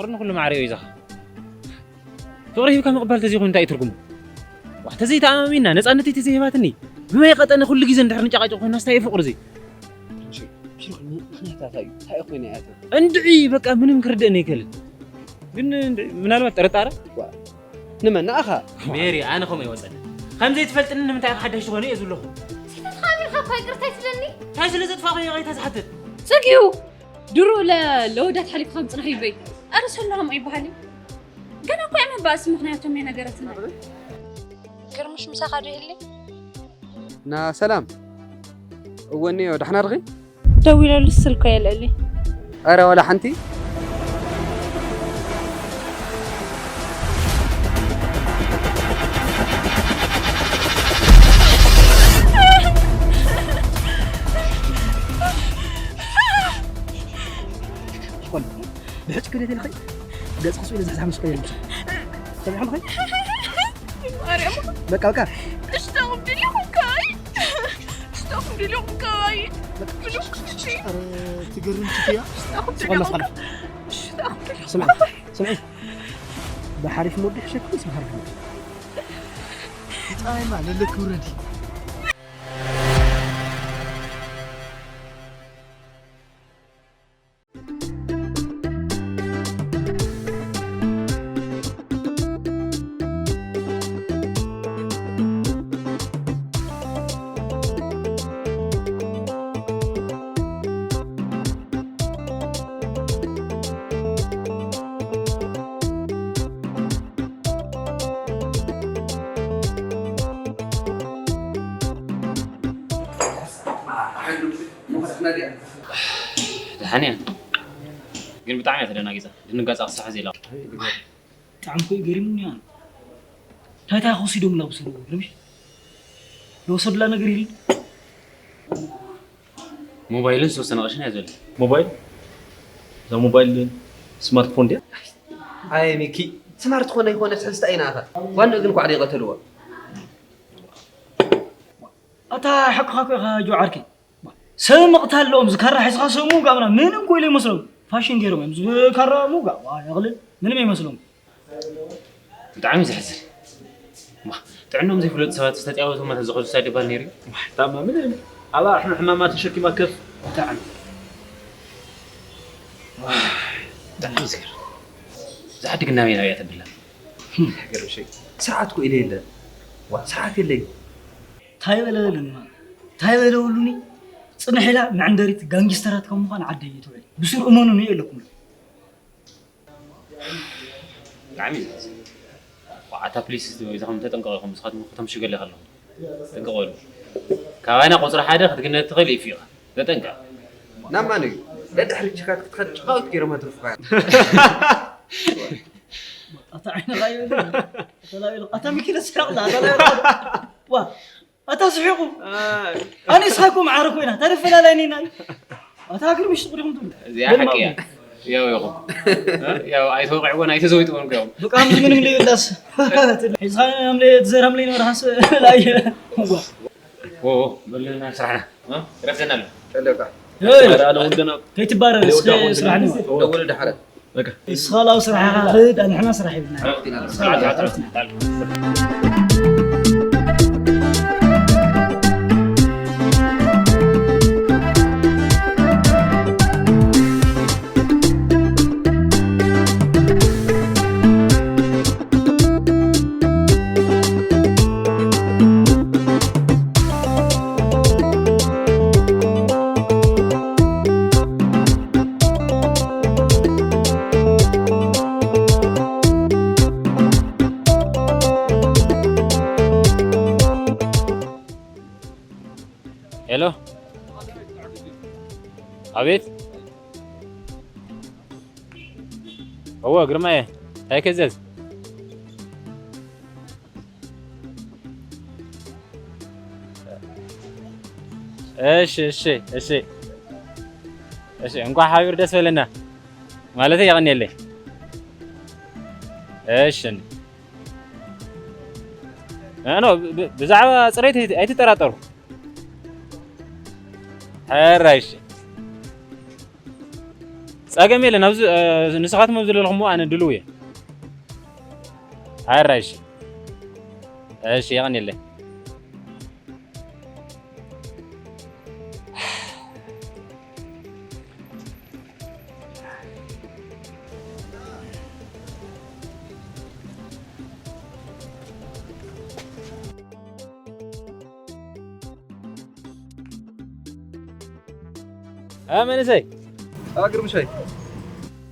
ፍቅሪ ንኩሉ ማዕረ እዩ ይዛኻ። ፍቅሪ ሂብካ ምቕባል ተዘይኮይኑ እንታይ እዩ ትርጉሙ? ዋሕ፣ ተዘይተኣማሚና፣ ነፃነተይ ተዘይህባትኒ፣ ብመይ ቀጠነ ኩሉ ግዜ እንድሕር ንጨቃጨቅ ኮይና፣ ስታይ ፍቅሪ እዚ? ምክንያት እንታይ እዩ? እንታይ ኮይነ እያ ትብል? እንድዒ፣ በቃ ምንም ክርደእኒ ኣይክእልን። ግን እንድዒ፣ ምናልባት ጥርጣረ? ዋ፣ ንመን? ንኣኻ? ሜሪ፣ ኣነ ከምኡ ይወፀኒ። ከም ዘይትፈልጥኒ ንምንታይ ኢኻ ሓዳሽ ትኾኒ እየ ዝብለኹ። ስህተትካ ኣሚንካ እኳ ይቅርታ ኣይትብለኒ? እንታይ ስለ ዘጥፋእኹ እየ ይቕሬታ ዝሓትት? ጽግዩ! ድሮ ለ-፣ ለወዳት ሓሊፍካ ምጽናሕ ይበይ። ኣረ ሰላም ኣይበሃልን። ገና እኮ እያ መባእሲ ምኽንያቶም እየ ነገረትና። ግርምሽ ምሳኻ ዶ ይህሊ? ና ሰላም። እወ እኒኦ፣ ዳሕና ድኺ? ደዊለሉስ ስልኩ የልዕሊ። ኣረ ዋላ ሓንቲ። ዝኾነ ብሕጂ ክደት ኢልኺ ገጽ ክስኡ ኢለ ዝሕዛም ስኮ የለሽ። ሰሚዕኺ? ማርያም። በቃ፣ በቃ። እሽታኹም ድልኹም ከይ። እሽታኹም ድልኹም ከይ። በቃ። ብሉክ እሺ። ኧረ ትገርም ችክያ። እሽታኹም ስቆ ድልኹም መስቀል። ከይ። እሽታኹም ድልኹም ስምዒ፣ ከይ። ስምዒ። ብሓሪፍ ሞዲ ሕሸክምስ ብሓሪፍ ሞዲ። ጣይማ ለለክ ውረዲ። ደሓን እያ። ግን ብጣዕሚ እያ ተደናጊጻ። ድንጋጻ ክሳብ ሕዚ ኢላ። ብጣዕሚ እኮ እዩ ገሪሙኒ ኣነ። እንታይ እንታይ ክወሲዶም ኢላ ብስሩ ግርምሽ? ዝወሰዱላ ነገር የለን? ሞባይልን ዝተወሰነ ቅርሽን እያ ዘላ። ሞባይል? እዛ ሞባይል ስማርትፎን ድያ? ኣይ ሚኪ፣ ስማርት ኮነ ይኮነ ትሕዝታ ኢና ኢኻ። ዋና ግን ኳዕዲ ይቐተልዋ። ኣታ ሓቅኻ እኮ ኢኻ ጆ ዓርከይ። ሰብ ምቕታል ኣለዎም፣ እዚ ካራ ሒዝኻ ሰብ ምውጋእ ምናምን ምንም እኮ ኢለ ይመስሎም። ፋሽን ገይሮም እዮም፣ እዚ ካራ ምውጋእ፣ ዋ፣ የቕልል፣ ምንም ኣይመስሎም። ብጣዕሚ ዘሕዝን። ዋ፣ ጥዕኖም ዘይፍለጡ ሰባት ዝተጫወቱ መተ ዝኸዱ ሳይድ ይባል ነይሩ እዩ። ዋ፣ ታማ ምንም ኣብ ኣርሕኑ ሕማማ ተሸኪማ ከፍ። ብጣዕሚ። ዋ፣ ብጣዕሚ ዝገርም። እዛ ዓዲ ግን ናበይ ናበይ እያ ተብላ? ገርምሸይ፣ ስርዓት እኮ ኢለ የለ። ዋ፣ ስርዓት የለይ። ታይ በለ በለኒ ማለት? ታይ በለ በሉኒ? ጽንሕ ኢላ መዕንደሪት ጋንጊስተራት ከም ምዃን ዓደይ እየ ትውዕል። ብሱር እመኑኒ ኣለኩም። ብጣዕሚ እዩ ዘሕዝን። ዋ፣ ኣታ ፕሊስ፣ እዚኹም ተጠንቀቑ ኢኹም። ንስኻትኩም እኮ ተምሽገለ ከለኹም። ጥንቅቕ በሉ። ካባና ቁጽሪ ሓደ ክትግነ እትኽእል ኢፍ ኢኻ። ተጠንቀቕ። ናብ ማን እዩ? ደድሕሪ ጅካት ክትኸድ ጭቓዊት ገይሮም ኣትርፉኻ እዮም። ኣታ ዓይንኻ ይበል። ኣታ ላቢሉ፣ ኣታ ሚኪ ደስ ይላቕላ፣ ኣታ ላቢሉ። ዋ፣ ኣታ ስሒቑ። ኣይ። ኣነ ንስኻኩም ዓረ ኮይና፣ ታዲያ ፈላላይኒ ናይ። ኣታ ግርምሽ ትቕሪኹም ትብሉ። እዚኣ ሓቂ እያ። ያው ኢኹም። ያው ኣይተወቂዕዎን ኣይተዘዊጥዎን እዮም። ብቃ ምዚ ምንም ለይብላስ። ሒዝኻ ምለ ትዘራም ለይነበርካስ ላየ። ዋ። ዎ፣ ዎ፣ በልና ስራሕና። እ? ረፍደና ኣሎ። ጨለቃ። እ፣ ኧረ፣ ኣነ ወደና። ከይትባረር፣ እስከ ስራሕ ንግበር። ደውል ደሓረ። በቃ። እስኻ ላው ስራሕ ኢኻ፣ ኽድ፣ ኣንሕና ስራሕ ይብልና። ዕረፍቲ ኢና። ስራሕ፣ ዕረፍቲ ኢና። ሄሎ። ኣቤት። እወ፣ ግርማየ። እንታይ ክእዘዝ? እሺ፣ እሺ፣ እሺ። እሺ፣ እንኳዕ ሓቢር ደስ በለና። ማለተይ የቐንየለይ። እሺ። ኖ፣ ኖ፣ ብ-፣ ብ-፣ ብዛዕባ ጽሬት ኣይት-፣ ኣይትጠራጠሩ። ሕራይ፣ እሺ። ጸገም የለን። ኣብዚ፣ እ፣ ንስኻትኩም ኣብ ዘለኹምዎ ኣነ ድሉው እየ። ኣራይሽ። እሺ፣ የቐንየለይ። እ፣ መንእሰይ። እ፣ ግርምሸይ።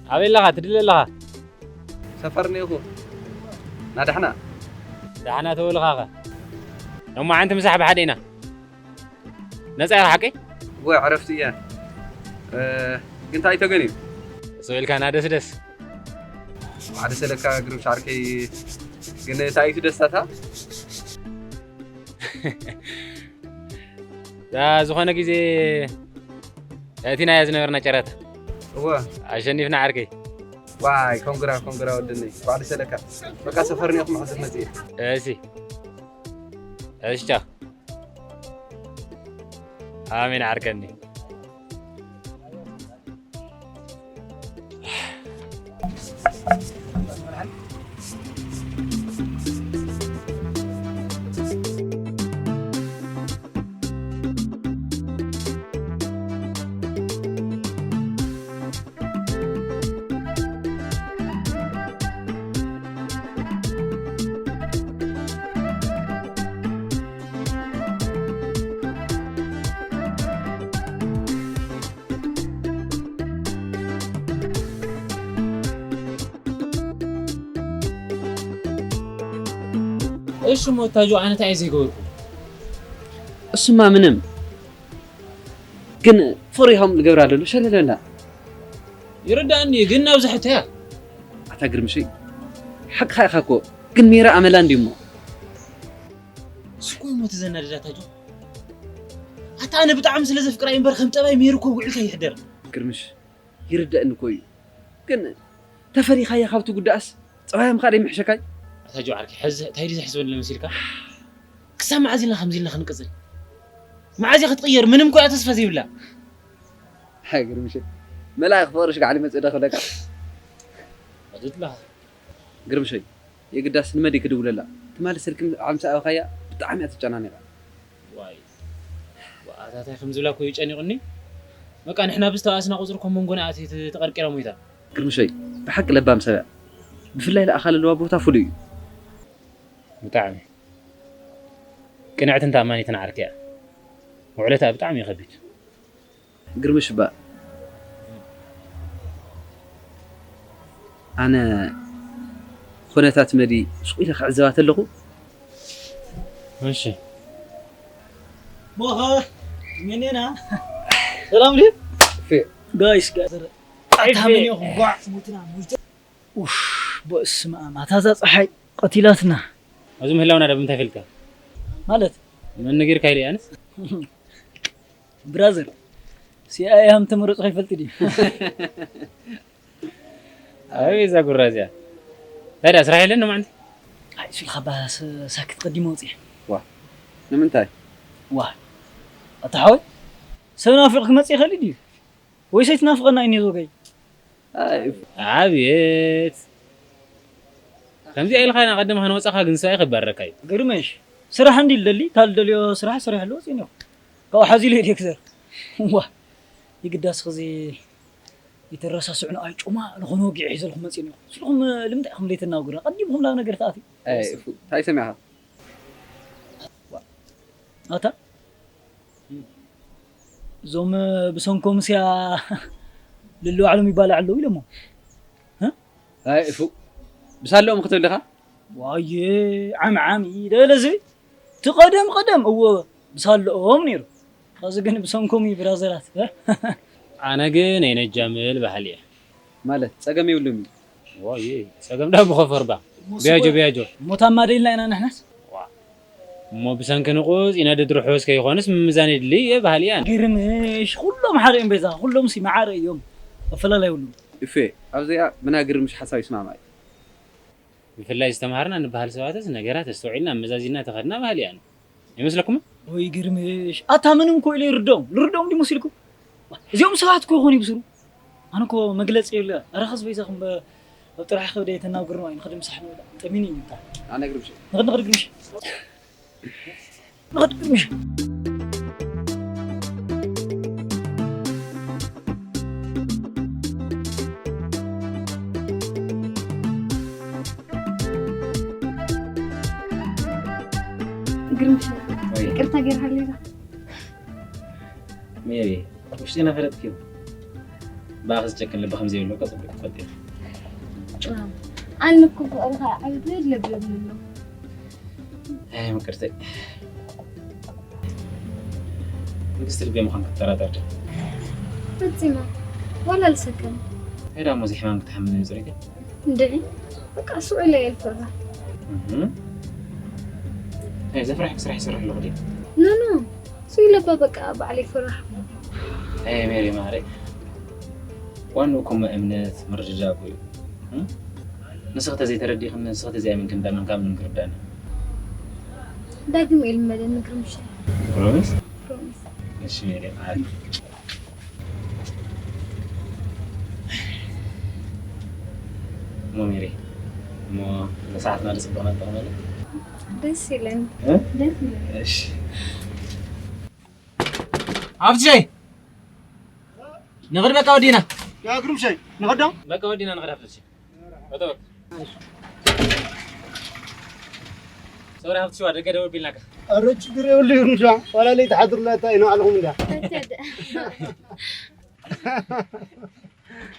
ኣበይ ኣለኻ? ትድለ ኣለኻ? ሰፈር እኒአኹ። ናዳሕና። ዳሕና ተበልኻኸ? ሎማዓንቲ ምሳሕ ብሓደ ኢና። ነጻ ኢኻ ሓቀይ? እወ፣ ዕረፍቲ እያ። እ፣ ግን እንታይ ተገንዩ? ሰው ኢልካ ናደስደስ። ሓደ ሰለካ ግርምሽ ዓርከይ፣ ግን እንታይ እዩ ደስታታ? እዛ ዝኾነ ግዜ ኣእቲናያ ዝነበርና ጨረታ። እወ። ኣሸኒፍና ዓርከይ። ዋይ፣ ኮንግራ፣ ኮንግራ ወደነይ። እንኳዕ ደስ በለካ። በቃ ሰፈር እኒአኹ መሓዝር መጽእ። እሺ። እሺ፣ ቻው። ኣሜን ዓርከኒ። እሺ፣ እሞ ታጁ፣ ኣነ እንታይ እየ ዘይገበርኩ? እሱማ ምንም። ግን ፈሪሆም ዝገብራ ደሎ ሸለለላ። ይርዳእኒ፣ ግን ናብዚ ሕቶያ። ኣታ ግርምሸይ፣ ሓቅኻ ኢኻ እኮ፣ ግን ሜራ ኣመላ እንድዩ እሞ። እሱ እኮ እዩ ሞት ዘናድዳ ታጁ። ኣታ ኣነ ብጣዕሚ ስለ ዘፍቅራ እዩ እምበር ከም ጠባይ ሜሩ እኮ ውዕልካ ይሕደር። ግርምሽ፣ ይርዳእኒ እኮ እዩ። ግን ተፈሪኻያ ካብቲ ጉዳእስ ጸባያ ምኻድ ይምሕሸካይ። ኣታ ጆ ዓርከይ፣ ሕዚ እንታይ ድዩ ዘሕስበኒ መሲልካ? ክሳብ መዓዝ ኢልና ከምዚ ኢልና ክንቅጽል? መዓዝ እያ ክትቕየር? ምንም እኮ እያ ተስፋ ዘይብላ። ሃይ ግርምሽ፣ መላእኽ ፍቕርሽ ጋዕሊ መጽእ ዶ ክብለካ? ኣድላ። ግርምሸይ፣ የግዳስ ንመዲ ክድውለላ። ትማሊ ስልኪ ምስ ኣምሳ ኣበኻያ ብጣዕሚ እያ ተጨናኒቓ። ዋይ፣ ኣታ እንታይ ከም ዝብላ እኮ እዩ ጨኒቑኒ። በቃ ንሕና ብዝተባኣስና ቁጽሪ እኮ መንጎና ኣትዩ ተቐርቂራ ሞይታ። ግርምሸይ፣ ብሓቂ ለባም ሰብ እያ። ብፍላይ ለኣኻ ለለዋ ቦታ ፍሉይ እዩ። ብጣዕሚ ቅንዕትን ተኣማኒትን ዓርኪ እያ። ውዕለታ ብጣዕሚ እዩ ከቢድ። ግርምሽ እባ፣ ኣነ ኩነታት መዲ ሱቕ ኢለ ክዕዘባ ተለኹ። እሺ። ሞኸ፣ ምንና? ሰላም ድዩ? ፌ። ጋይስ፣ ጋይስ። ኣታ ምን ይኹን ጓዕ ሙትና፣ ሙይተ። ኡፍ፣ በስመ ኣብ። ኣታ እዛ ፀሓይ ቀቲላትና። ኣብዚ ምህላውና ዳ ብምንታይ ፈልጥካ? ማለት? መን ነጊርካ ኢለ ኣነስ? ብራዘር፣ ሲኣይኤ ሃም ተመረጽ ከይፈልጥ ድዩ? ኣይ፣ እዛ ጉራ እዚኣ። ታዲያ ስራሕ የለን ሎማዓንቲ? ኣይ፣ እሱ ኢልካ ባ ስ-፣ ሳክት ቀዲመ ወጽየ። ዋ፣ ንምንታይ? ዋ፣ ኣታ ሓወይ፣ ሰብ ናፊቑ ክመጽእ ይኽእል ድዩ? ወይስ ኣይትናፍቐና እዩ ኔዞ ጋይ? ኣይ፣ ኣብየት። ከምዚኣ ኢልካ ኢና ቀደም ከንወጻኻ ግን ሰብኣይ ክባረካ እዩ። ግርምሽ፣ ስራሕ እንዲ ልደሊ፣ እታ ልደልዮ ስራሕ ሰሪሐሉ ወጺእኒ እኮ። ካብኡ ሓዚ ኢሉ ዲሬክተር። ዋ፣ ይግዳስ ኸዚ ይተረሳስዑ ንኣይ ጮማ ዝኾነ ወጊዕ ሒዘልኩም መጺእኒ እኮ። ስልኹም ልምንታይ ኢኹም ለይተናግሩና? ቀዲምኩም ናብ ነገር ተኣትዩ። ኣይ፣ እፉ፣ እንታይ ሰሚዕኻ? ዋ፣ ኣታ እዞም ብሰንኮም ስያ ልልዋዕሎም ይባላዕ ኣለዉ ኢሎሞ። እ? ኣይ፣ እፉ። ብሳለኦም ክትብል ኢኻ? ዋየ፣ ዓም ዓም እዩ ደለ ዝብል። እቲ ቀደም ቀደም፣ እወ፣ ብሳለኦም ነይሩ። ኸዚ ግን ብሰንኮም እዩ ብራዘራት። እ? ኣነ ግን ኣይነጃምል በሃሊ እየ። ማለት ጸገም የብሉን እዩ። ዋየ፣ ጸገም ዳ ብኸፈርባ። ቢያጆ፣ ቢያጆ። ሞታ ማደልና ኢና ንሕናስ። ዋ። እሞ ብሰንኪ ንቑጽ ይነድድ ርሑስ ከይኾንስ ምምዛን የድሊ እየ በሃሊ እየ ኣነ። ግርምሽ፣ ኩሎም ሓደ እዮም ቤዛ፣ ኩሎም ሲ መዓረ እዮም። ኣፈላላይ የብሉን። እፌ፣ ኣብዚኣ ብናይ ግርምሽ ሓሳብ ይስማማዕ እዩ። ብፍላይ ዝተምሃርና ንበሃል ሰባትስ ነገራት ኣስተውዒልና ኣመዛዚንና ተኸድና በሃሊ እየ ኣነ። ይመስለኩም? ወይ ግርምሽ፣ ኣታ ምንም እኮ ኢለ ይርድኦም። ልርድኦም ድዩ መሲልኩም? እዚኦም ሰባት እኮ ይኾኑ ይብስሩ። ኣነ እኮ መግለጺ የብለ። ኣረ ኸዚ በይዛኹም በ-፣ ኣብ ጥራሕ ከብደ የተናግሩ ነው። ንኸዲ ምሳሕ ንወጣ። ጠሚኒ ይምታ። ኣነ ግርምሽ። ንኸዲ፣ ንኸዲ ግርምሽ። ንኸዲ ግርምሽ። ግርምሽ። ወይ። ይቅርታ ገይርሃለይ ዶ? ሜሪ፣ ውሽጢ ነፈረጥኪ። ብኣኺ ዝጨክን ልቢ ከም ዘይብሎ እኮ ጽቡቅ ትፈልጢ ኢኺ። ኣነ እኮ ፍቕርኻ ዓይነት ልቢ የብሉን። ኣይ፣ ምቅርተይ። ንግስቲ ልቢ ምዃን ክትጠራጠር ዶ? ፈጺመ። ዋላ ልሰከም። እንታይ ደኣ እሞ እዚ ሕማም ክትሓምም እዩ ጽሪቲ? እንድዒ፣ በቃ ስቕ ኢለ እየ ልፈርህ። እህ። ኣይ፣ ዘፍርሐኪ ስራሕ ይሰርሕ ኣለኹ ድየ? ኖ፣ ኖ። ስቕ ኢለ እባ በቃ ባዕለይ ይፈርህ። ኣይ፣ ሜሪ ማረይ። ዋንኡ እኮ እምነት ምርድዳእ እኮ እዩ። እህ? ንስኺ ተዘይተረዲእክኒ፣ ንስኺ ተዘይኣሚንክኒ፣ እንዳ መን ካብ መን ክርዳእኒ? ዳግም እየ ልመደኒ ግርምሽ። ፕሮሚስ? ፕሮሚስ። እሺ፣ ሜሪ፣ ዓርኪ። እሞ ሜሪ፣ እሞ ንሰዓትና ደስ ብሎና ንጠቕመሉ? ደስ ይለኒ። እ? ደስ ይለኒ። እሺ። ሃፍትሸይ! ንኽድ በቃ ወዲና። ያ ግርምሸይ፣ ንኸዶ? በቃ ወዲና ንኽድ ሃፍትሸይ። ወደ ወደ። ሶሪ ሃፍትሸዋ፣ ደገ ደወል ቢልናካ። ኧረ ችግር የብሉ ይሁንሻ። ዋላ ለይትሓድሩላ እንታይ ነው ኣልኹም እንዳ።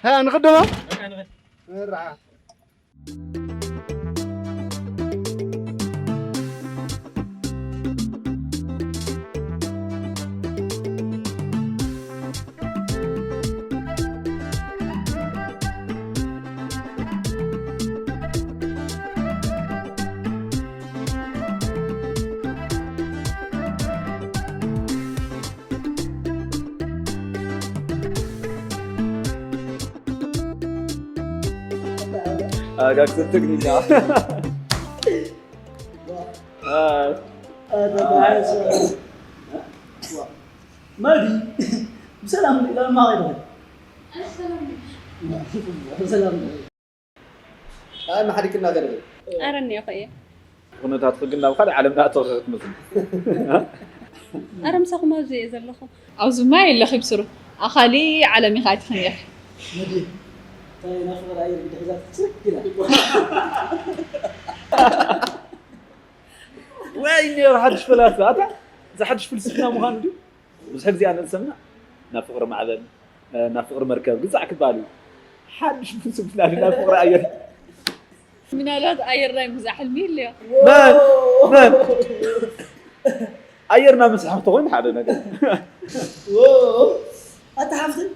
ሃ፣ ንኸዶ? በቃ ንኽድ። ራ። ኣጋግዘ ትግርኛ። ኣይ። መዲ፣ ብሰላም ኢላ ማኸይ ትኸድ። ብሰላም። ኣይ፣ መሓዲክና ገለ። ኣረ እኒኦ ኸየ። ኩነታትኪ ግን ናብ ካልእ ዓለም እናእተወ ክትመስሊ። ኣረ ምሳኹም ኣብዚ እየ ዘለኹ። ኣብዚማ የለኺ ብስሩ። ኣብ ካሊእ ዓለም ኢኻ ኣይትኾን ኢኺ። መዲ፣ እንታይ ናይ ፍቕሪ ኣየር ግዲ ሒዛ ትስርክ ኢላ። ወይ እኒኦ ሓድሽ ፈላስፋ፣ ኣታ፣ እዚ ሓድሽ ፍልስፍና ምዃኑ ድዩ? ብዙሕ ግዜ ኣነ ዝሰምዕ፣ ናብ ፍቕሪ ማዕበል፣ ናብ ፍቕሪ መርከብ ግዛዕ ክበሃል እዩ። ሓድሽ ፍልስፍና ኣሎ፣ ናብ ፍቕሪ ኣየር። ምናልባት ኣየር ናይ ምግዛእ ሕልሚ ይህልዮ። መን? መን? ኣየር ናብ ምስሓብ ተኾይኑ ሓደ ነገር። ዎ፣ ኣታ ሓፍተይ፣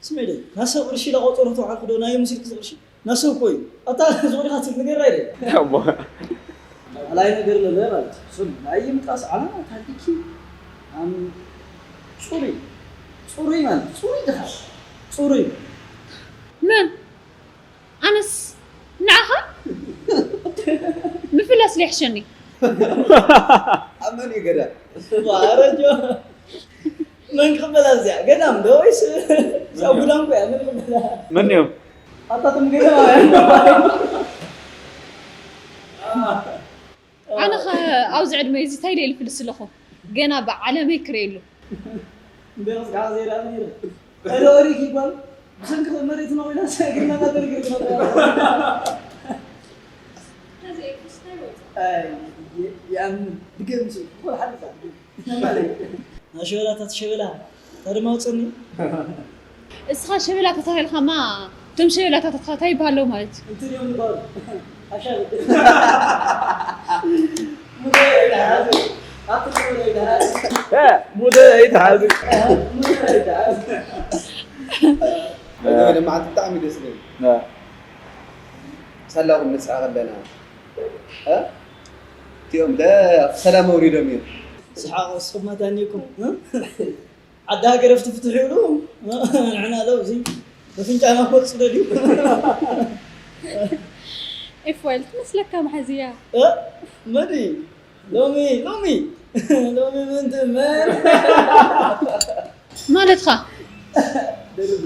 ስምዒ ዶ? ናሰብ ቅርሺ ኢላ ቆጸሮ ተውዓልኩ ዶ? ናይ ሙሲልክ ቅርሺ? ናሰብ እኮ እዩ። ኣታ ዝወዲኻ ትብል ነገር ኣይደ። እሞ። ካልኣይ ነገር ለለ ማለት እዩ። ስም ናይ ምቃስ ዓላማ ታሪኪ ኣም ጽሩይ። ጽሩይ ማለት ጽሩይ ድኻ። ጽሩይ። መን? ኣነስ ንዓኻ ምፍላስ ሊሕሸኒ። ኣብ መን እዩ ገዳ? ማረጆ። መን ክቕበላ እዚኣ? ገዳም ዶ ወይስ እዛ ጉዳም ኮያ? መን ክቕበላ? መን እዮም? ኣታቶም ገዳም ኣያ። ኣነ ኸ ኣብዚ ዕድመ እዚ እንታይ ኢለ ይፍልስ ኣለኹ? ገና ብዓለመይ ክርእየሉ። እንደ ኸስካ ዘይራ ነይረ። ሄሎ ሪክ ይባል። ብሰንኪ መሬት ነው ይላል። ሰግና ነገር ግን ነው። ኣይ፣ የ-፣ ያን ድገም ስል። ወላ ሓደ ማለት። ናሸበላታት ሸበላ። ታድማ ውፅኒ። እስኻ ሸበላ ተታኺልካማ፣ እቶም ሸበላታትኻ እንታይ ይበሃለዉ ማለት እዩ? እንትን እዮም ዝበሃሉ። ኣሻል። ሙደ ይደሓዝ። ኣቲ ሙደ ይደሓዝ። እ፣ ሙደ ይደሓዝ። ሙደ ይደሓዝ። እ። ወደ መዓልቲ ብጣዕሚ ደስ ዝብል። እ። ሳላኹም ንስሓቕ ኣለና። እ? እቲኦም ለ ሰላም ኣውሪዶም እዮም። ስሓቕ ስማታኒኩም፣ እ? ዓዲ ሃገር ፍትፍትሕ ይብሉ፣ ንሕና ለው እዚ በፍንጫና ክወጽእ ደልዩ። ኤፍዋይል ትመስለካ መሓዝያ። እ? መዲ፣ ሎሚ፣ ሎሚ፣ ሎሚ ምን ትመን? ማለትኻ? ደርቢ።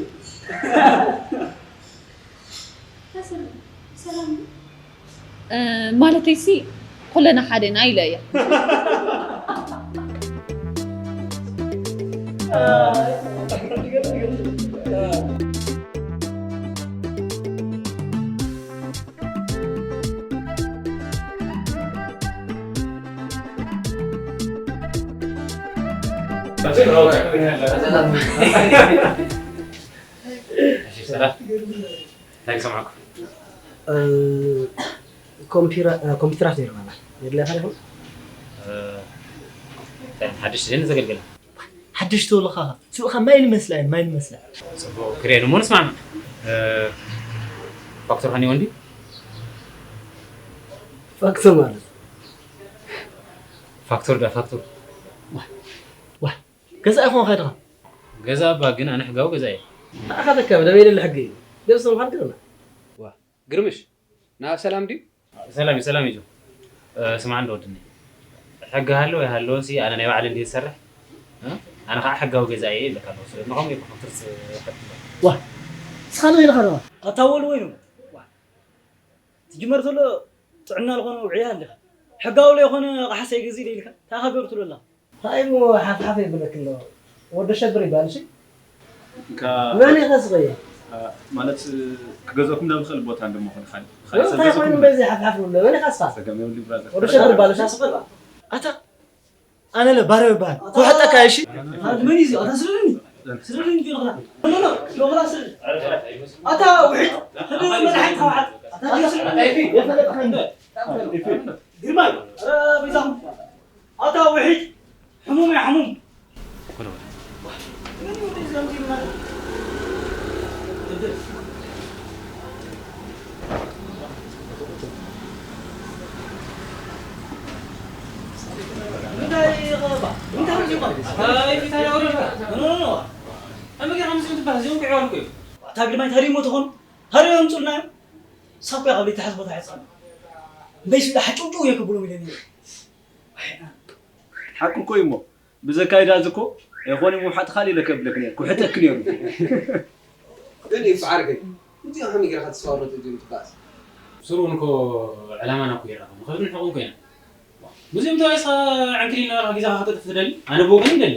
ሰላም ማለተይሲ ኩለና ሓደ ኢና ኢለ እየ። ሰላም እንታይ ይሰማዕኩም? ኮምፒውተራት ነይሩና የድለካ ይኹን ሓድሽ ዜና ዘገልግል ሓድሽ ተወለኻ ስብኻ ማይ ንመስላ እየን ማይ ንመስላ ፅቡቅ ክሪኤን እሞ ንስማዕና ፋክተር ከኒዎ እንዲ ፋክተር ማለት ፋክተር ዳ ፋክተር ዋ ገዛ ይኾን ኸድኻ ገዛ እባ ግን ኣነ ሕጋዊ ገዛ እየ ንዓኻ ተካብ ደበይደሊ ሕጊ እዩ ገዛ ምዃን ግርና ግርምሽ ናብ ሰላም ድዩ ሰላም እዩ ሰላም እዩ ስማዕ እንዶ ወድኒ ሕጊ ሃለወ ይሃለወ ሲ ኣነ ናይ ባዕለ እንዲ ዝሰርሕ ኣነ ከዓ ሕጋዊ ገዛ እየ ይብለካ ኣለዎ ስለዚ ንኸምኡ እዩ ኮንትርስ ዋ ስኻ ነው ኢልኻ ደዋ ኣታወል ወይ ነው ትጅመር ተሎ ጥዕና ዝኾነ ውዕያ ኣለኻ ሕጋዊ ለይኾነ ኣቕሓ ሰይገዝእ ኢለ ኢልካ እንታይ ከገሩ ትብሎ ኣለኻ እንታይ እሞ ሓፍሓፍ የብለክ ኣሎ ወዲ ሸብር ይባል እሺ እንካ መን ኢኻ ስቐየ ማለት ክገዘኩም ናብ ዝኽእል ቦታ እንደሞ ኾነ ካልእ ካልእ እንታይ ሰብ ኮይኑ በዚ ሓፍሓፍ ብሎ መን ኢኻ ስኻ ጸገም የብሉ ብራዘር ወዲ ሸብር ይባል እሺ ኣታ ኣነ ለ ባሪያ ይባል ክውሕጠካ እሺ መን እዩ ኣታ ስልልኒ ስልልኒ ጆ ኸላ ኖ ኖ ጆ ኸላ ስልል ኣታ ውሒድ ሕዱ መድሓኒት ተባዓል ኣታ ጆ ስልልኒ ግርማ በይዛኹም ኣታ ውሒድ ሕሙም እያ ሕሙም ኣታ ግርማይ ታዲኡ ሞ ተኾኑ ታዲኡ የምፁልና እዮም ሳኮ ካብ ዘይተሓዝ ቦታ ይሕፅና እምበይስ ኢለ ሓጭውጭው እየ ክብሎም ኢለ ነይረ ሓቂ እኮ እዩ እሞ ብዘካይዳ እዚ እኮ ኣይኾነ ምውሓጥኻ ኢለ ከብለክ ነይረ ክውሕጠክ ነይሩ ግን ይፍዓር ግን እንታይ ከመይ ጌርካ ተስፋ ወረድ እዚኦም ትባእስ ስሩን እኮ ዕላማና እኮ ይረኸብ ንኽብርን ሕቑን ኮይና ብዙም ተባይስኻ ዕንክሊል ናባኻ ጊዜኻ ከተጥፍ ትደሊ ኣነ ብወገን ይደሊ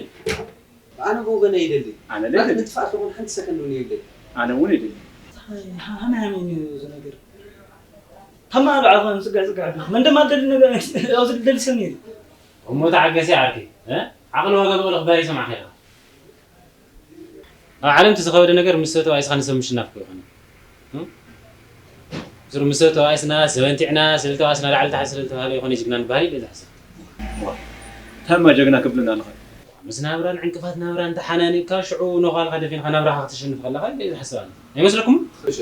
ኣነ ብወገነ ይደሊ ኣነ ደሊ ንጥፋእ ዝኾን ሓንቲ ሰከንድ እውን የብለይ ኣነ እውን ይደሊ ሃመ ሃመ እዩ እዚ ነገር ካብ መዓል ባዕልኻ ንፅግዕ ፅግዕ ኣቢልካ መን ደማ ደሊ ነገር ኣብዚ ደሊ ሰብ ነይሩ እሞ ተዓገሲ ዓርከይ ዓቕሊ ዋጋ ብቕልኽ ባር ይሰማዕካ ኢኻ ኣብ ዓለም እቲ ዝኸበደ ነገር ምስ ሰብ ተባኢስኻ ንሰብ ምሽናፍ እኮ ይኾነ። ሱር ምስ ሰብ ተባኢስና፣ ሰብ ኣንቲዕና፣ ስለ ዝተባእስና ላዕሊ ታሕቲ ስለ ዝተባህለ ይኾነ ጅግና ንበሃል ኢለ ዝሓስብ። ታማ ጀግና ክብልና ኣለኻ። ምስ ናብራን ዕንቅፋት ናብራን ተሓናኒቕካ ሽዑ ነዃልካ ደፊንካ ናብራኻ ክተሸንፍ ከለኻ ኢለ ዝሓስብ ኣነ። ኣይመስለኩምን? እሺ።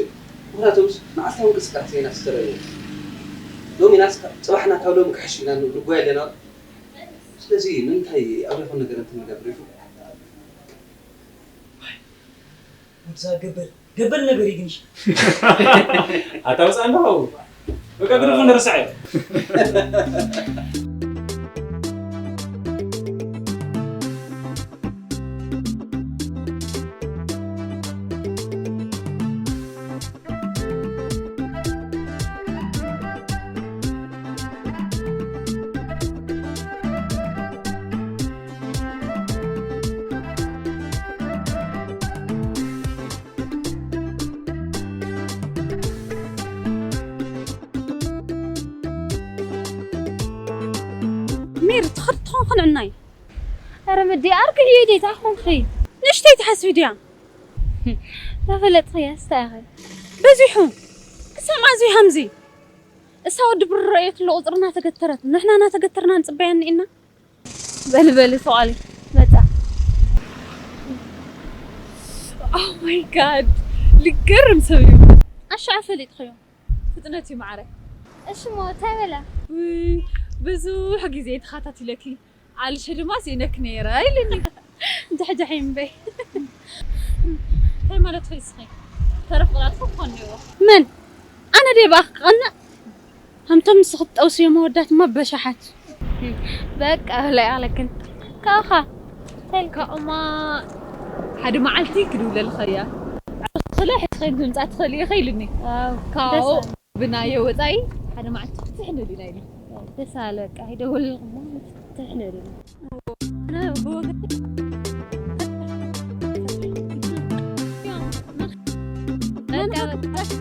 ምኽንያቱምስ መዓልታዊ እንቅስቃሴ ኢና ዝተረኣየ። ሎሚናስ ጽባሕና ካብ ሎሚ ክሕሽ ኢና ንብል እኮ ኣለና። ስለዚ ንምንታይ ኣብ ዘይኮነ ነገር እንትንገብር ኢኹም? ወድዛ ገበል ገበል ነገር እዩ ግን ኣታ ውፃ ኣለኸው በቃ ግድፉ ንርሳዕ እዩ ሜሪ ትኸድ ትኾን ክንዕናይ ኧረ መዲ ኣርግዒ ዲታ ኾንኺ ንእሽተይ ትሓስቢ ድያ ተፈለጥኽያ ስታያኸ በዚሑ ክሳብ ማእዚ ሃምዚ እሳ ወዲ ብሩ ረእየትሉ ቁፅሪ እናተገተረት ንሕና እናተገተርና ንፅበያ እኒእና በሊ በሊ ተቓሊ መፃ Oh my god ልገርም ሰብ እዩ ኣሻ ፈሊጥኽዮ ፍጥነት እዩ ማዕረ እሺ ሞ እንታይ በላ ውይ ብዙሕ ግዜ ተኸታቲለኪ ኣልሸ ድማ ስኢነኪ ነይረ ኢልኒ ድሕድሕ እምበይ እንታይ ማለት ኾይ እስኺ ተረፍ ቕላት ክኾን ነይሩ መን ኣነ ድየ ብኣኺ ክቐንእ ከምቶም ንስኺ ትጠውስዮም ኣወዳት እማ በሻሓት በቃ በላይ ኣለክን ካብኻ እንታይ ኢልካ እማ ሓደ መዓልቲ ክድውለልኻ እያ ስለ ሕጂ ከይኑ ምምጻእ ትኽእል ኢኺ ኢሉኒ። ዋው፣ ካብኡ ደስ ኣለ። ብናዮ ወጻኢ ሓደ መዓልቲ ክትሕን ኢልና ኢሉ። ደስ ኣለ። በቃ ይደውልልኩም፣ ትሕን ኢልና። ኣነ ብወገን በቃ በቃ